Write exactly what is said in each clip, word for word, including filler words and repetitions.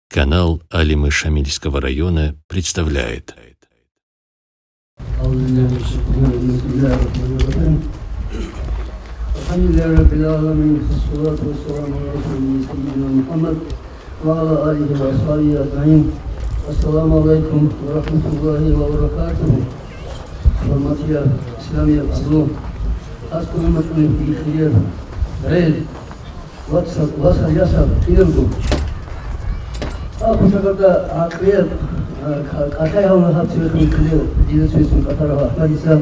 Канал Алимы Шамильского района представляет. أعوذ بالله من الشيطان الرجيم. بسم الله الرحمن الرحيم. الحمد لله رب العالمين. الصلاة والسلام على رسول الله سيدنا محمد وعلى آله وأصحابه أجمعين. السلام عليكم ورحمة الله وبركاته. حرمتي الإسلامية الأبرو. أذكر ما كنت في خير. Вацал, вацал, ясал, кьиялго. Ахъусагада гӀакълияб, а, ка-, кӀалъай гьавна гьаб цевехъин кьиляв, дида цевесан кӀалъарав Ахмадица.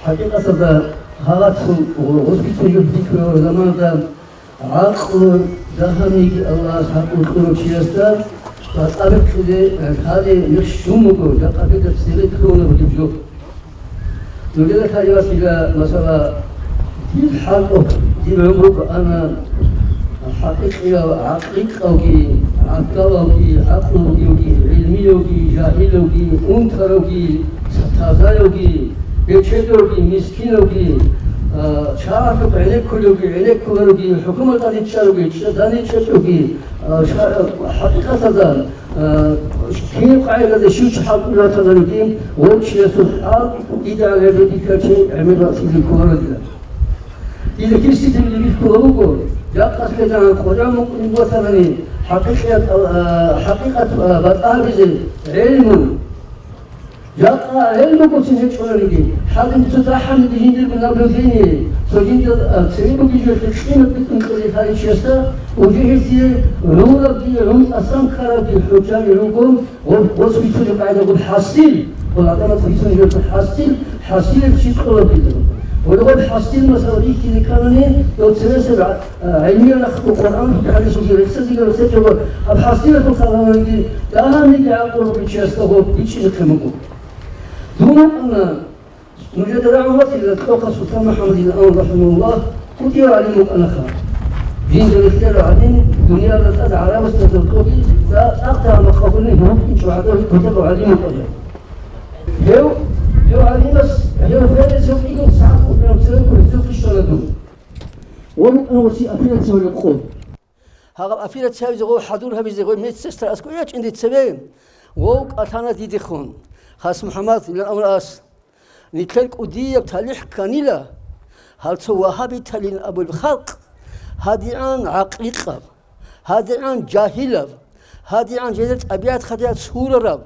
ХӀакъикъаталда гьалацун гъо-, гъос бицун жур бикьулареб заманалда гӀакълу дагьабниги Аллагьас гьабун кьурав чиясда батӀа бикьулеб, а, лъалеб мех щун буго, жакъа бедаб цеве кколеб бугеб жо. Нужеда лъалеб васила, масала, дир хӀакъ, дир гӀумру ана хӀакъикъиял гӀакъикъалги, гӀадалалги, гӀакълу бугевги, гӀилмиявги, жагьилавги, унтаравги, тазаявги, бечедавги, мискинавги, а, чагӀалъухъ гӀенеккулевги, гӀенеккуларавги, хӀукуматалде чӀаравги, чӀа-, данде чӀечӀевги, а, ша-, хӀакъикъаталда, Э, кинаб къагӀидаялда щив чи хӀалтӀулев ратананиги, гъов чиясул хӀал идегӀан гьеб бихьарав чи гӀемер вацлъизе кколаро дида. Дида киси дибли бихьула буго, жакъа лъезегӀан къваригӀун мукӀунеб батанани, хӀакъикъият, э, хӀакъикъат, э, батӀа гьабизе гӀелму. Жакъа гӀелмугоцин гьечӀолариги, хӀакъикъат цо дагьабниги жиндирго наблюдение, цо жиндир, э, цеве бугеб жоялъе къимат битӀун кьолеб гьаричиясда, уже гьесие гӀурабги, гӀумру тӀасан ккарабги хӀужаби руго, гъо-, гъос бицунеб къагӀида гъоб хӀасил, гъол гӀадамаз бицунеб жоялъе хӀасил, хӀасилеб чи кьолеб буго. Гъол гъоб хӀасил масала бихьизе кканани, дов цевесеб гӀа-, А, гӀилмиял рахъго Къуръан, хӀадисалги рехсезеги рехсечӀого, гьаб хӀасилалъул хъалалиги, дагьабниги гӀакълу бугев чиясда гъоб бичӀчӀизехъин буго. Дун вукӀана, нужеда рагӀун ватила Тохъа Султан МухӀаммадил Амин рахӀимагьуллагь, кӀудияв гӀалим вукӀанаха. Жинда релълъарав гӀалим, дуниялалда тӀад гӀарабасда дуртӀоги, цӀакъ-цӀакъ макъабулин гьуркьинчӀев гӀадав кутакав гӀалим вукӀана. Гьев, гьев гӀалимас, гьев ферез гьев кӀиго сагӀат вукӀана, цеве ккун гьезул хъищана дун. Ва рукӀана ва чи операция гьабилеб къо. Гьаб операция гьабизе гъов хӀадур гьабизе гъой медсестра аскӀове ячӀин дица цеве. Гъов кӀалъана дидехун. Хас МухӀаммад, илан амр ас. Нилъер кӀудияб талихӀ кканила, гьал цо вагьабиталин абулеб халкъ, гьадигӀан гӀакъликъаб, гьадигӀан жагьилаб, гьадигӀан жеде тӀабигӀат хадигӀат сурараб,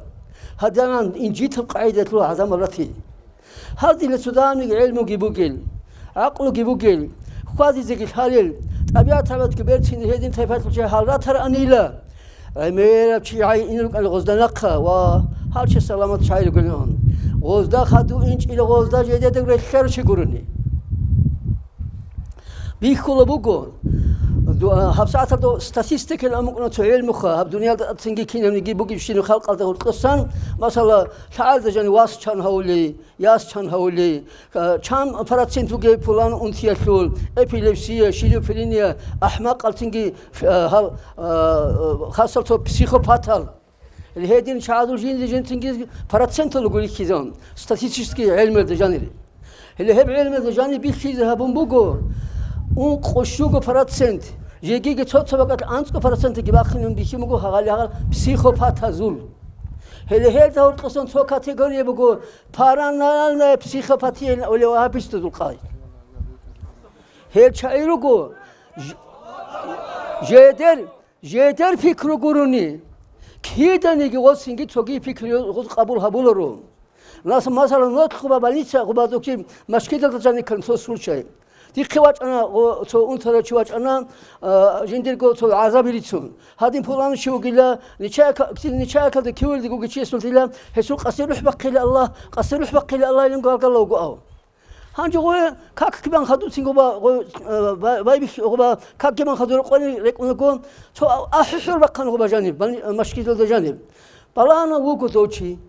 гьадигӀан инжитаб къагӀидалъул гӀадамал рати. Гьадинаб цо даниги гӀелмуги бугел, гӀакълуги бугел, хьвадизеги лъалел, тӀабигӀат-гӀадатги берцин гьедин тайпаялъул чи гьал ратаранила, гӀемераб чи гӀайин рукӀана гъозда нахъа ва гьал чи саламат чагӀи ругилан. Гъозда хадув инчӀила гъозда жедеда релълъарав чи гурони. Бихьула буго, ду-, а, гьабсагӀаталда статистикаялъ амукӀуна цо гӀелмуха, гьаб дуниялда цинги кинабниги бугебщинаб халкъалда гьоркьосан, масала, лъагӀалда жани вас чан гьавули, яс чан гьавули, а, чан процент вугев пулан унтиялъул, эпилепсия, шизофрения, ахӀмакъал цинги, а, гьал, а, хасал цо психопатал. Гьедин чагӀазул жинди жинцинги процентал руго рихьизан, статистический гӀелмерда жанири. Гьеле гьеб гӀелмерда жаниб бихьизе гьабун буго, ункъо щуго процент, жегиги цо-цо бакӀалъ анцӀго процентги бахъинун бихьин буго гьагъали-гьагъал психопатазул. Гьеле гьелда гьоркьосан цо категория буго, паранояльная психопатия абулев гьаб бицдузул къай. Гьел чагӀи руго, ж-, жедер, Жедер пикру гурони, киданиги гъосинги цоги пикру гъоз къабул гьабуларо. Нас-, масала, нолъ гъуба больница, гъуба духъи машгидалда жаниккан цо случай. Дихъе вачӀана гъо-, цо унтарав чи вачӀана, а, жиндирго цо гӀазаби рицун. Гьадин пуланав чи вугила, нечаякалда кивелдигоги чиясул дила, гьесул къасир рухӀ бахъила Аллагь, къасир рухӀ бахъила Аллагь илан галгала вуго ав. Гьанже гъой как кибан хадуцин гъоба, гъой, э, бай-, байбихьи гъоба, как кибан хадур къони рекӀун руго, цо а-, ахӀухӀур бахъан гъоба жаниб, бани-, э, машгидалда жаниб. Балагьана вуго дов чи.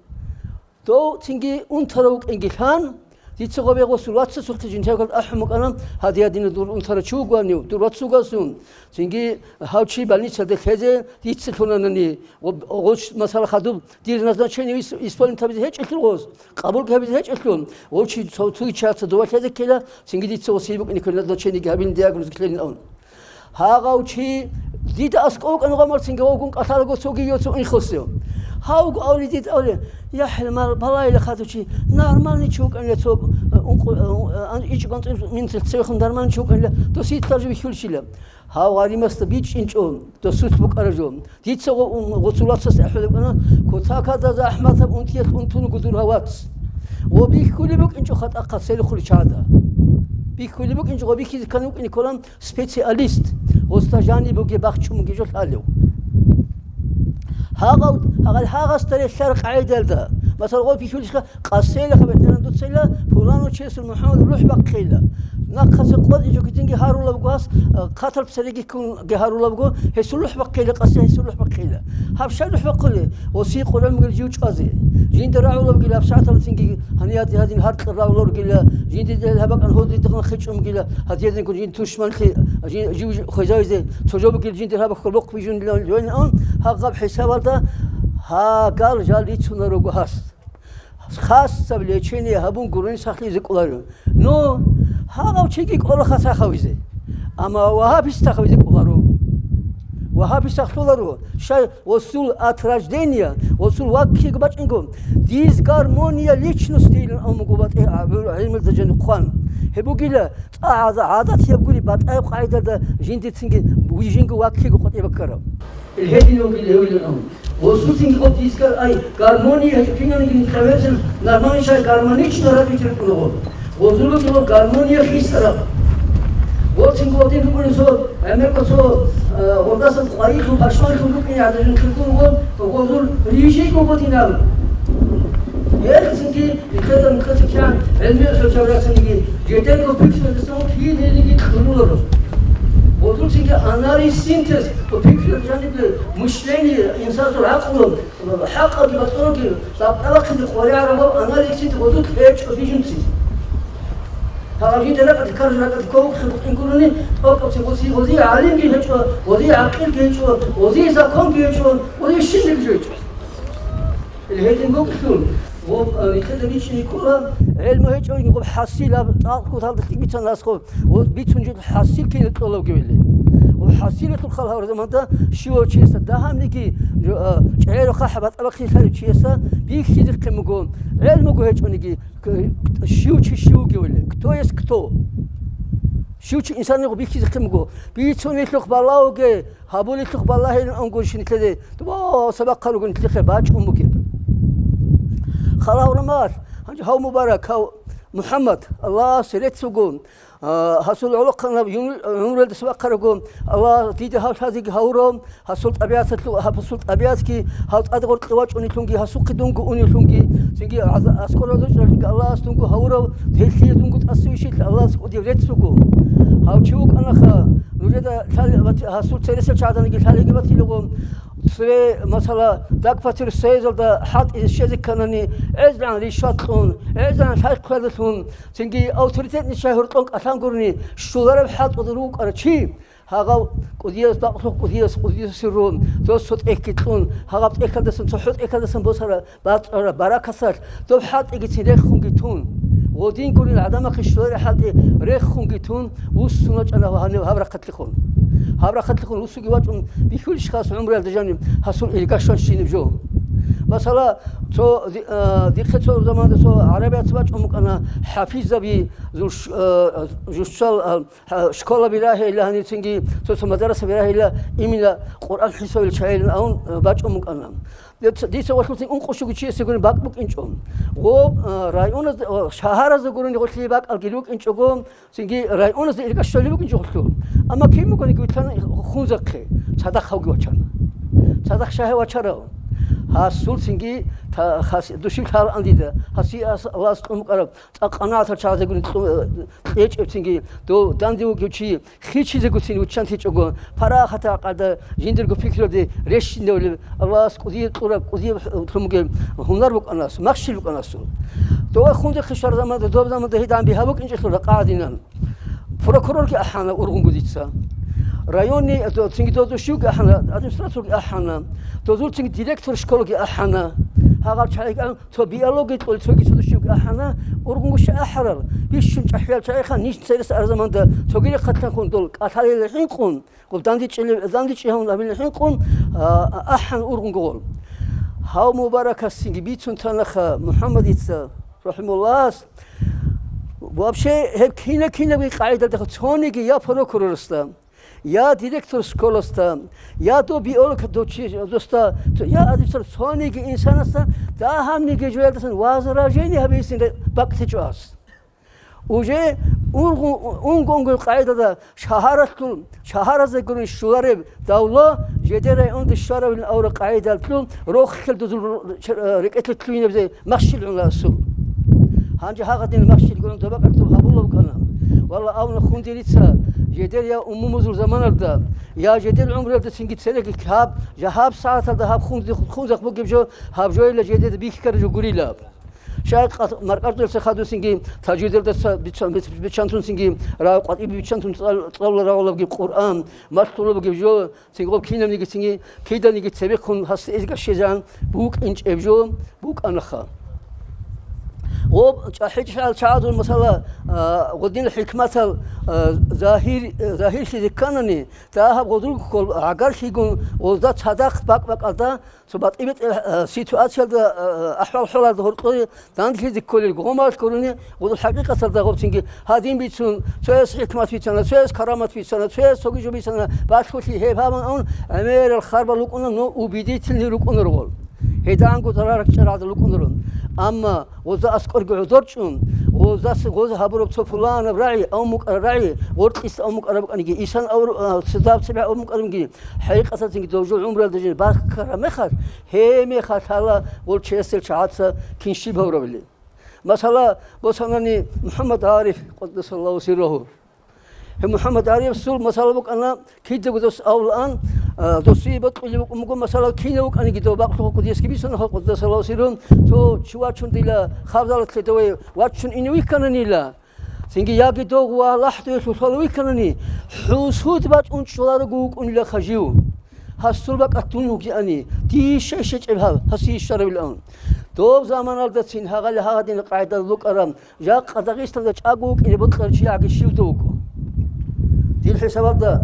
Дов цинги унтарав вукӀинги лъан, дица гъобе гъосул вацасухъе жинчагал ахӀун букӀана, гьадиядина дур унтарав чи вугоанив, дур вац вугасун. Цинги гьав чи больницаде лъезе дица лъунанани, гъоб-, гъоч масала хадуб, дир назначение ис-, исполнить гьабизе гьечӀелъул гъоз, къабул гьабизе гьечӀелъул, гъов чи цо-, цоги чияца дова лъезе ккела, цинги дица гъосие букӀине ккола назначениеги гьабилин диагноз ккелин абун. Гьагъав чи дида аскӀов вукӀана гъомарцинги вавгун кӀалъалаго цоги йоцун ихосев. Гьавго авли дида авли, я хӀелмал балайла хадучи, нормальный чи вукӀанила цо, э, ункъо-, э, э, ичӀ гонцӀи минтил цевехун нормальный чи вукӀанила, доситлъар жо вихьулщила. Гьав гъаримасда бичӀчӀинчӀо, досулъ букӀара жо. Дица гъо-, ун-, гъоцулацас ахӀулеб кӀана, кутакада захӀматаб унтиялъ унтун гудур гьавац. Гъо бихьулеб букӀинчӀо хатӀахъа селихъули чагӀада. Бихьулеб букӀинчӀо гъо бихьизе ккани вукӀине кколан специалист, гъосда жаниб бугеб бахчун бугеб жо лъалев. Гьагъав-, гьагъал гьагъасда релълъараб къагӀидалда, масала, гъо бихьулищха, къасейилаха бетӀеран дуцайила, пуланав чиясул МухӀаммад рухӀ бахъейила. Нахъаса къотӀичӀого гьединги гьарулабго гьас, а, хъатал цереги ккунги гьарулабго, гьесул рухӀ бахъейила, къасей гьесул рухӀ бахъейила. Гьаб щай рухӀ бахъулеб? Гъосие къваригӀун бугел жив чӀвазе. Жинда рагӀулеб бугила гьаб шагьаталцинги, гьанияде гьадин гьаркьа рагӀулел ругила, жиндида гьаб бакӀан гьодидехун хичӀун бугила, гьадиязеги жин тушманлъи, жи-, жив хвезавизе цо жо бугила жинда гьаб хьолбохъ бижунилан, гьагъаб хӀисабалда гьагал жал рицунарого гьас. Хасаб лечение гьабун гурони сахлъизе кӀоларо. Ну, гьагъав чиги кӀола хасахавизе. Амма вагьабистахавизе кӀоларо. Вагьабистахлъуларо. Щай гъосул от рождения, гъосул ваккиго бачӀинго, дисгармония личности илан амуго батӀи гӀабур гӀилмулда жанихъан. Гьеб бугила, тӀагӀаза гӀадатияб гури батӀаяб къагӀидада жиндицинги жинго ваккиго къотӀи баккараб. Ил гьединав гил гьевилан. Гъосуцинги гъоб дискар ай, гармония гьечӀо кинаниги нилъ гьавезел, нормальный шай гармонично развитияркъунаго. Гъозулуги ва гармония хисараб. Гъоцинго гъодин букӀунеб цо, гӀемерго цо, э, гъордасан къварилъун, пашманлъун букӀине гӀадажин хиркун вугон, гъозул рижиго гъодинаб. Гьелцинги Нилъеда нилъеца кигӀан гӀелмиял хӀужа рацаниги, жидерго пикру гьесда кириниги кьуруларо. Гъозулцинги анализ, синтез, ва пикру жанибе мышление, инсанасул гӀакълу, хӀакъалги батӀалги, лъабкъалахъизе къваригӀараб анализ, синтез гъозул кьечӀо бижунци. Гьаб жидер ракӀалде ккараб ракӀалде кколухъе букӀин гурони, тӀокӀаб чи гъози, гъози гӀалимги гьечӀо, гъози гӀакъилги гьечӀо, гъози законги гьечӀо, гъози щибниги жо гьечӀо. Гьедин букӀлъун, гъоб, а, нилъеда бичӀчӀизе ккола, гӀелму гьечӀони гъоб хӀасил гьаб тӀакъ куталда лъикӀ бицаналъухъ, гъоб бицун жо хӀасил ккела кьолебги вели. Гъоб хӀасилалъул хал гьабураб заманда щивав чиясда дагьабниги, жо, а, чӀегӀерахъа батӀалахъин лъарав чиясда бихьизехъин буго, гӀелмуго гьечӀониги, к-, щив чи щив вугев вели, кто есть кто. Щив чи инсанихъ бихьизехъин буго, бицунелъухъ балагьуге, гьабулелъухъ балагьилин ангурищ нилъеде, дуба сабахъал руго нилъехъе бачӀун бугеб. Хал гьабураб мехалъ, гьанже гьав мубарак, гьав МухӀаммад, Аллагьасе рецц буго, а, гьасул гӀолохъанаб юн-, гӀумруялдаса бахъарабго, Аллагь дида гьав лъазеги гьавурав, гьасул тӀабигӀаталъу-, гьасул тӀабигӀатги, гьав тӀаде гъоркье вачӀунелъунги, гьасухъе дунго унелъунги, цинги гӀаза-, аскӀор гьазучӀаралъунги Аллагьас дунго гьавурав, гьелъие дунго тӀасавищилъ Аллагьас кӀудияб рецц буго. Гьав чи вукӀанаха, нужеда лъал-, бат-, гьасул цересел чагӀаданиги лъалеги батилаго, цеве, масала, дагпатир союзалда хӀалтӀизе щвезе кканани, гӀезегӀан ришват кьун, гӀезегӀан лъай-хъведалъун, цинги авторитетный шагьур кьун кӀалъан гурони, щолареб хӀалтӀуда рукӀарав чи, гьагъав кӀудияс бакълъухъ кӀудияс, кӀудиясулъ рун, дос цо тӀехьги кьун, гьагъаб тӀехьалдасан, цохӀо тӀехьалдасан босара, бацӀцӀара баракасалъ, доб хӀалтӀигицин рехунги тун, гъодин гурин гӀадамахъе щолареб хӀалтӀи рехунги тун, вуссун вачӀана гьанив гьаб рахъалъухъун. Гьаб рахъалъухъун вуссунги вачӀун бихьулищ хас гӀумруялда жаниб гьасул иргашванщинаб жо. Масала, цо, ди-, а, дихъе цо заманда цо гӀарабияца бачӀун букӀана хӀафизаби, жуш-, а, жушал, а, Гьа, школаби рагьейилла гьанивцинги, цо-цо мадрасаби рагьейилла, имина Къуръан хӀисабил чагӀилин авун, э, бачӀун букӀана. Дица, дица валъуцин ункъо щуго чиясе гурони бакӀ букӀинчӀо. Гъоб, э, районазда, э, шагьаразда гурони гъолъие бакӀалги букӀинчӀого, цинги районазда ирга щолеб букӀинчӀо гъолъул. Амма кин бугониги вилълъана хунзахъе, цадахъ гьавги вачана. Цадахъ шагьа вачарав. Гьасул цинги та-, хас-, душиб лъалаан дида. Гьасие ас-, Аллагьас кьун букӀараб. ЦӀакъ къанагӀатал чагӀазегун кьу-, кьечӀебцинги, дов данде вугев чи хичизегуцин виччан течӀого, парахатал гӀакъалда жиндирго пикруялде рещтӀинавулеб, Аллагьас кӀудияб кьураб, кӀудияб лъумгеб гьунар букӀанас, махщел букӀанасул. Дова хундахъе щвараб заманда, доб заманда гьедин бигьа букӀинчӀелъул ракъа гӀадинан. Прокурорги ахӀана ургъунго дица. Районный, цинги дозул щивги ахӀана, администраторги ахӀана, дозул цинги директор школаги ахӀана. Гьагъаб чагӀи Цо биология кьоли, цоги цо дущиб АхӀана, ургъунгуща ахӀарал, бищун чӀахӀиял чагӀиха ниж церес арзаманда цоги рехъалъанхъун дол кӀалъалел хӀинкъун, гъуб дандечӀелев, дандечӀи гьавун абилел хӀинкъун, а, ахӀан ургъунгогъол. Гьав мубаракасцинги бицун танаха МухӀаммадица, рахӀимуллагьас, вообще гьеб кина-кинабги къагӀидалдаха цониги я прокурорасда, я директор школасда, я дов биолог дов чи-, досда, я адибсар цониги инсанасда дагьабниги жоялдасан возражение гьабизе бакӀлъичӀо гьас. Уже унгун-, унгонгой къагӀидада шагьаралъул, шагьаразда гурун щулареб давла жеде районде щваравилин авра къагӀидалъул рохел дузул ру-, чер-, рекӀелъе лъугьинабзе махщел гӀуна асул. Гьанже гьагъадин махщел гурун добакӀалъул гьабулаб кӀана. Валла, авна хундилица жедер я умумузул заманалда, я жедер гӀумруялда цинги цереги гьаб, жа-, гьаб сагӀаталда гьаб хунзи-, хунзахъ бугеб жо, гьаб жояла жедеда бихьараб жо гурила. Шайх къа-, маркӀардулъа хадусинги, тажвидалдаса биччан-, бич-, биччантунсинги, рагъ къватӀибе биччантун цӀал-, цӀалула рагъулабги Къуръан, малъулабги жо, цинги гъоб кинабниги цинги, киданиги цебехъун гьасда изга щезан букӀинчӀеб жо букӀанаха. Гъоб чӀахӀичӀал чагӀазул масала, а, гъодин хӀикматал, а, загьир-, загьирлъизе кканани, дагьаб гъодул ккол гӀагарлъигун гъозда цадахъ бакӀ-бакӀалда Цо батӀи-бетӀер, э, ситуациялда, э, ахӀвал-хӀолалда гьоркьоре данделъизе кколел гъомалъ кколуни, гъодул хӀакъикъаталда гъобцинги гьадин бицун, цояс хӀикмат бицана, цояс карамат бицана, цояс цоги жо бицана, балъголъи гьеб гьабун ун, гӀемерал харбал рукӀуна, но убедительный рукӀунаро гъол. Гьедангу зарал ракӀчӀарал гӀадал рукӀунаро. Амма гъоза аскӀорги гӀодорчӀун, гъозас-, гъоза гьабураб цо пуланаб рагӀи, авмукӀараб рагӀи, гъоркьиса авмукӀараб букӀаниги, исан авру-, а, цидаб цебе авмукӀарабги, ХӀакъикъаталцинги дов жо гӀумруялда жин бахъараб мехалъ, гьеб мехалъ лъала гъол чиясел чагӀаца кин щиб гьавурабили. Масала, босанани МухӀаммад ГӀариф, къуддасаллагьу сиррагьу. Гьев МухӀаммад ГӀарифасул масала букӀана, кидаго дос авлаан, а, досие бокьулеб букӀун буго, масала, кинав вукӀаниги дов бакълъухъ кӀудиясги бицунаха, къуддасаллагьу сиррагьу, цо чи вачун дила хабзалатлъе дове вачун ине вихьананила. Цинги яги дов ва лахӀдуе лъулъал вихьанани, хӀусуд бачӀун чӀоларого вукӀунилаха жив. Гьасул бакӀалъ дун вугиани, дие щай щечӀеб гьаб, гьасие щваравилан. Доб заманалдацин гьагъали гьагъадин къагӀидал букӀараб, жакъа Дагъистанда чӀаго вукӀине бокьарав чи гӀаги щивда вуго. Дир хӀисабалда,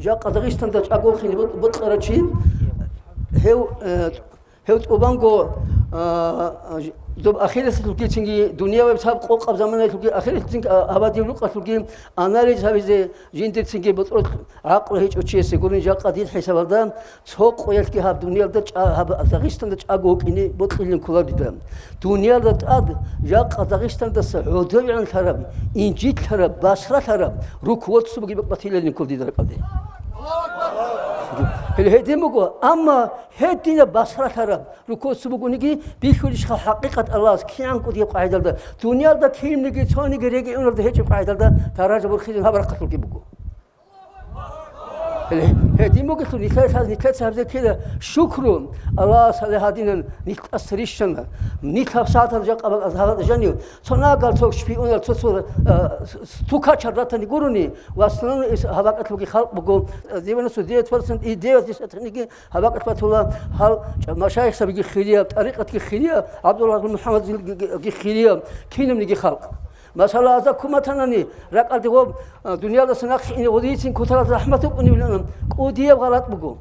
жакъа Дагъистанда чӀаго вукӀине бо-, бокьарав чи, гьев, э, Гьев тӀубанго, а, а, доб ахирисалъулгицинги, дунявеб саб къокъаб заманаялъулги, ахирисалъулгин, а, абадияб рукъалъулги анализ гьабизе жиндирцинги ботӀролъ гӀакълу гьечӀо чиясе гурин, жакъа дир хӀисабалда цо къоялъги гьаб дуниялда чӀа-, гьаб Дагъистанда чӀаго вукӀине бокьилин кколар дида. Дуниялда тӀад жакъа Дагъистандаса гӀодовегӀанлъараб, инжитлъараб, басралъараб руководство бугеб батилалин ккол дида ракӀалде. Гьел гьедин буго, амма гьединаб басралъараб руководство бугониги, бихьулищха хӀакъикъат Аллагьас кигӀан кӀудияб къагӀидалда, дуниялда кинниги цониги регионалда гьечӀеб къагӀидалда даража борхизин гьаб рахъалъулги буго. Гьедин бугелъул нилъер лъаз-, нилъеца гьабзе ккела шукру, Аллагьас гьале гьадинан нилъ тӀаса рищана, нилъ гьаб сагӀатал жакъа бакӀаз гьаб жанив, цо нагал цо шпионал цо-цо, а, с-, с-, тукачал ратани гурони, в основном гьаб бакӀалъулги халкъ буго, девяносто девять процент и девять десятых ниги Гьаб бакӀалъ батула гьал чӀа-, машайихзабиги хирияб, тӀарикъатги хирияб, ГӀабдуллагь МухӀаммадилги хирияб, кинабниги халкъ. Масала, аза куматанани, ракӀалде гъоб, а, дуниялдаса нахъе ине гъодицин кутарал захӀмат букӀуневилан, кӀудияб гъалатӀ буго.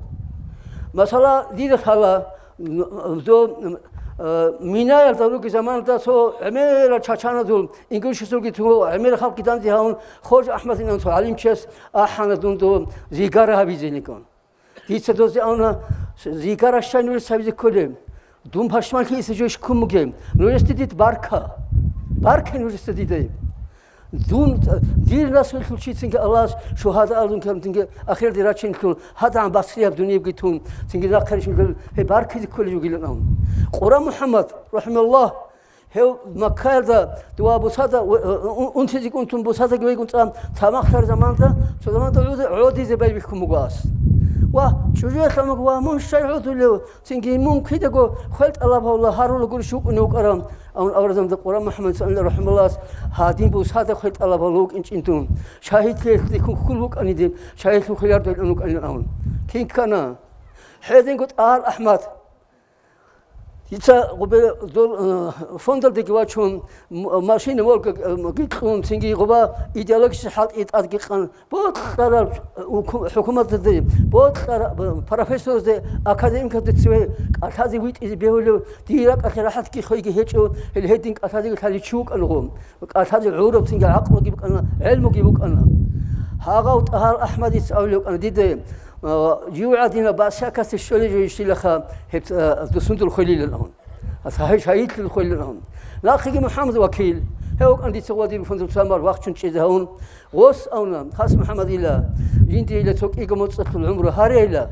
Масала, дида лъала, м, м, доб, м, а, Минаялда руги заманалда цо гӀемерал чачаназул, ингушазулги цо гӀемерал халкъги данде гьавун, Хожа АхӀмад инан цо гӀалимчияс ахӀана дун доб зигара гьабизе никӀун. Дица дозе авна, зигара щай нужеца гьабизе кколеб? Дун пашманлъи иса жойищ ккун бугеб? Нужеца дид барка. Баркай нужеца дида. Дун, дир расуллъул чицинги Аллагьас шугьада алдун ккарун, цинги ахиралде рачиналъул гьадагӀан басрияб дуниябги тун, цинги нахъе рищун гьеб баркизе кколеб жугилан авун. Къура МухӀаммад, рахӀималлагь, Гьев Маккаялда дова бусада, у-, у-, унтизе унтун бусадаги вегун цӀа тамахлъар заманда, цо заманда гӀуди-, гӀодизе байбихьун буго ас. Ва чӀужуялъ амуго, ва мун щай гӀодулев, цинги мун кидаго хвел тӀалаб гьавла гьарула гурищ вукӀуне вукӀарав, авун авразамда Къуран МухӀаммад саллаллагьу гӀалайгьи ва саллам гьадин бусада хвел тӀалаб гьавла вукӀинчӀин дун. Шагьидлъиялъе хьул-, хьул вукӀаниде, шагьидлъун хвелар долан вукӀанин авун. Кин ккана? ХӀединго ТӀагьар АхӀмад. Дица гъубе дол, э, фондалдеги вачун, м-, машина, Волга, э, ги кьун, цинги гъуба идеологиялъе хӀалтӀи тӀадги къан, бокьараб, э, уку-, хӀукуматалде, бокьараб, э, профессорзде, академикалде цеве кӀалъазе витӀизе бегьулев, дир ракӀалъе рахӀатги хвейги гьечӀо, гьел гьедин кӀалъазеги лъалев чи вукӀанаго, кӀалъазе гӀураб цинги гӀакълуги букӀана, гӀелмуги букӀана. Гьагъав ТӀагьар АхӀмадица абулев вукӀана диде, А, жив гӀадинаб басякасде щолей жо ишилаха гьеб, а, дусун дур хвелилан абун. А, сахӀи-, шагьидлъун хвелилан абун. Нахъеги МухӀаммад Вакил, гьев вукӀан дица гъодин фунзул самар вахчун чӀезе гьавун. Гъос авна, хас МухӀаммадила, жиндиила цо кӀиго моцӀалъул гӀумру гьарейла.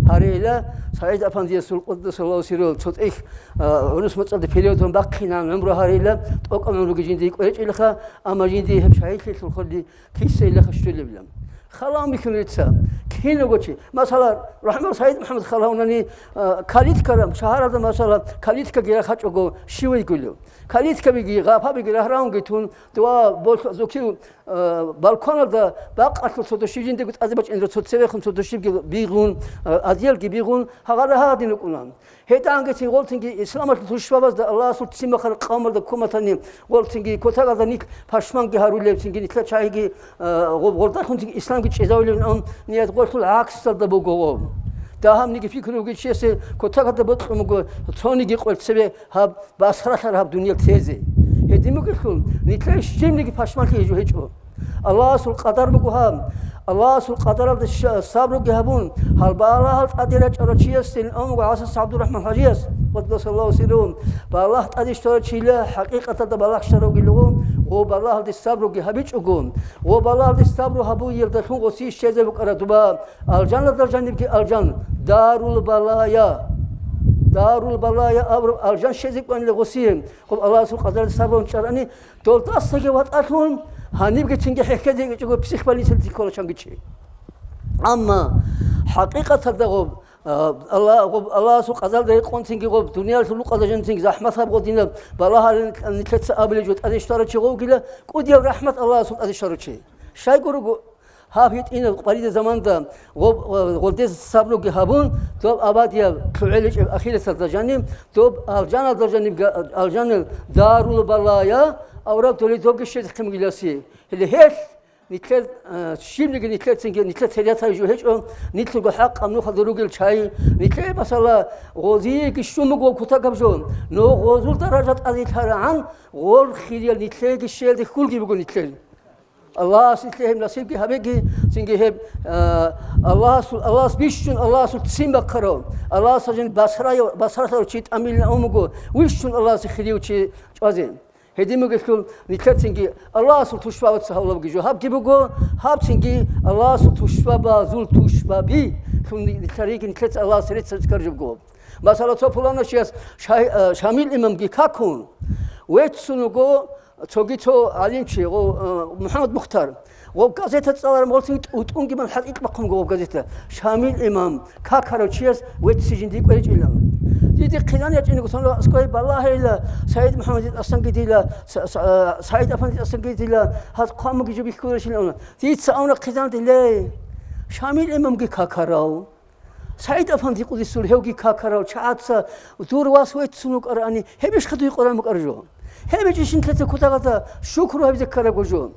Гьарейла, СагӀид Афандиясул къуддасаллагьу сирругьу цо тӀех, а, гӀунус моцӀалда периодун бахъинан гӀумру гьарейла, тӀокӀаб гӀумруги жиндие кӀвечӀелаха, амма жиндие гьеб шагьидлъилъул хвели Кисайилаха щолебилан. Халаун бихьун рица. Киного чи. Масала, РахӀмат СагӀид МухӀаммад халаунани, а, калиткарам, шагьаралда, масала, калиткаги рахачӀого щивайгулев. Калиткабиги, гъапабиги рагьраунги тун, дуа болъ-, зукив, а, балконалда бакъалъул цо дошиб жиндего тӀазе бачӀинро, цо цевехун цо дошибги бигъун, а, адиялги бигъун, гьагъара гьагъадин рукӀуна. ГьетӀангицин гъолцинги исламалъул тушбабазда Аллагьасул ццин бахъараб къавмалда ккун батани, гъолцинги кутакалда нилъ пашманги гьарулебцинги, нилъа чагьиги, а, гъоб-, гъордалъунцинги исламги чӀезавулебин ам ният гъолъул гӀаксалда буго гъоб. Дагьабниги пикру бугев чиясе кутакалда бокьун буго цониги къвел цебе гьаб басралъар гьаб дуниял тезе. Гьедин бугелъул, нилъа щибниги пашманлъи гьечӀо. Аллагьасул къадар буго гьаб. Аллагьасул къадаралда ща-, сабруги гьабун, гьал балагьал тӀаде рачӀарав чиясдин амуго ГӀасас ГӀабдурахӀман ХӀажияс, къуддасаллагьу сирругьу, балагь тӀаде щварав чила хӀакъикъаталда балагь щваравги лугьун, гъо балагьалде сабруги гьабичӀого, гъо балагьалде сабру гьабуялдалъун гъосие щезе букӀараб дуба, алжаналда жанибги алжан, дарул балая, дарул балая абураб алжан щезе кӀванила гъосие, гъоб Аллагьасул къадаралде сабрун чӀарани, Долдасаги ватӀалъун, гьанибгицинги хӀехьезе гьечӀого психбольницалде ккола чанги чи. Амма хӀакъикъаталда гъоб, а, Алла-, гъоб, Аллагьасул къазалда рекъонцинги гъоб, дуниялалъул рукъалда жанцинги захӀмат гьаб гъодинаб балагьалин нилъеца абулеб жо тӀаде щварав чи гъовгила, кӀудияб рахӀмат Аллагьасул тӀаде щварав чи. Щайгурого, Гьаб гьитӀинаб къваридаб заманда гъоб-, гъолдез сабруги гьабун, доб абадияб лъугӀел гьечӀеб ахирисалда жаниб, доб алжаналда жаниб га-, алжанал дарул балая авраб долей добги щезехъин бугиласи. Гьеле гьелъ нилъер, а, щибниги нилъецинги, нилъер церетаби жо гьечӀо, нилъего хӀакъаб нухалда ругел чай, нилъее, масала, гъозиеги щун буго кутакаб жо, но гъозул даража тӀаде лъарагӀан, гъол хириял нилъееги щелде хьулги буго нилъер. Аллагьас нилъее гьеб насибги гьабеги, цинги гьеб, а, Аллагьасул, Аллагьас бищун, Аллагьасул ццин бахъарав, Аллагьас гьажин басрая-, басралъарав чи тӀамилин ун буго, вищун Аллагьасе хирияв чи чӀвазе. Гьедин бугелъул нилъер цинги Аллагьасул тушбабаца гьавлабги жо гьабги буго, гьаб цинги Аллагьасул тушбабазул тушбаби, лъун нилъериги нилъеца Аллагьасе реццаб цикар жо буго. Масала, цо пуланав чияс Шай-, а, Шамил имамги какун, веццун вуго, цоги цо гӀалимчи, гъо, а, МухӀаммад Мухтар. Гъоб газета цӀаларан гъолцин тӀутӀунги ман хӀатӀикь бахъун гъоб газета. Шамил имам, какарав чияс вецци жинди кӀвечӀилан. Диде хъизан ячӀинего сон аскӀой балагьейила, СагӀид МухӀаммадица асанги дила, Са-, Са-, а, СагӀид Афандица асанги дила, гьаз хъвамуги жо бихьуларищилан. Дица авна хъизан дилей. Шамил имамги какарав. СагӀид Афанди къудисул гьевги какарав чагӀаца дур вас веццун вукӀарани, гьебищха дуй къваран букӀар жо? Гьеб гьечӀищ нилъеца кутакалда шукру гьабизе ккарабго жо?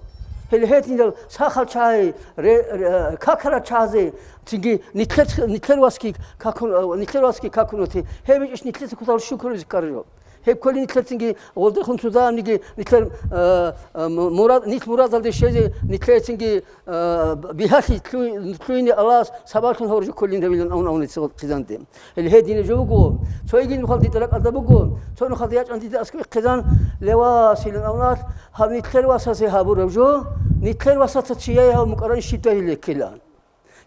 Гьеле гьединал сахал чагӀи, ре-, ре-, какарал чагӀазе, цинги нилъец-, нилъер васги какун-, нилъер васги какунати, гьеб гьечӀищ нилъеца кутакалда шукру гьабизе ккараб жо? Гьеб кколин нилъецинги гъолдехун цо дагьабниги нилъер, а, а, му-, мурад, нилъ мурадалде щвезе, нилъецинги, а, бигьалъи лъуй-, лъуйни Аллагьас сабаблъун гьавуржи кколин гьавилан авун авуни цо хъизанде. Гьеле гьединаб жо буго, цо йигин нухалъ дида ракӀалда буго, цо нухалъ ячӀан дида аскӀове хъизан левас илан авнал, гьаб нилъер васасе гьабураб жо, нилъер васаца чияе гьав мукӀаран щибдай леккилан.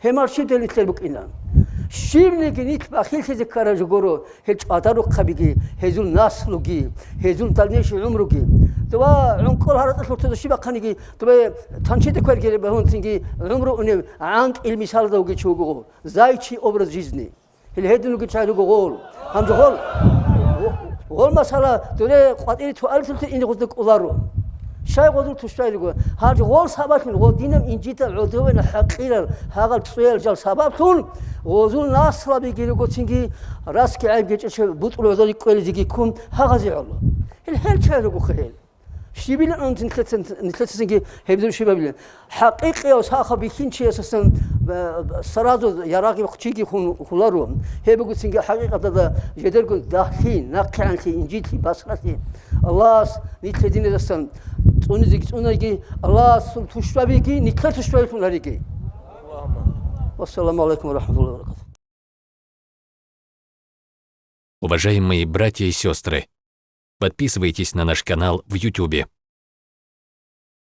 Гьемал щиб дел нилъер букӀина? Щибниги нилъ бахиллъизе ккараб жо гуро, гьел чӀвадарухъабиги, гьезул наслуги, гьезул дальнейший гӀумруги. Дова гӀункъол гьаратӀалъур цо щиб бахъаниги, дова танчида кверги ребегьунцинги гӀумру унев гӀанкӀил мисалда вугев чи вуго, зайчий образ жизни. Гьел гьедин вугев чагӀи руго гъол. Гьанже гъол, гъол масала, дуре къватӀире туалеталъур ине гъузда кӀоларо. Щай гъозул тушбай руго? Гьанже гъол сабаблъун, гъо динаб инжитал гӀодовена хӀакъирал гьагъал цӀуял жал сабаблъун, гъозул наслабиги руго цинги расги гӀайиб гьечӀеб бутӀрулазул кӀвелизеги ккун гьагъазе гӀоло. Гьел, гьел чай ругоха гьел. Щибилан нилъецин-, нилъецинги гьеб дир щибабилан. ХӀакъикъияв сахаб бихьинчиясасан, э, сразу ярагъи чиги хун-, хуларо. Гьеб буго цинги хӀакъикъаталда жидерго дагьлъи, нахъегӀанлъи, инжитлъи, басралъи. Аллагьас нилъ гьединидасан цӀунизеги цӀунаги, Аллагьасул тушбабиги, нилъер тушбабилъун гьариги. Вассаламу гӀалайкум ва рахматуллагьи ва баракатугь. Уважаемые братья и сестры, подписывайтесь на наш канал в Ютубе.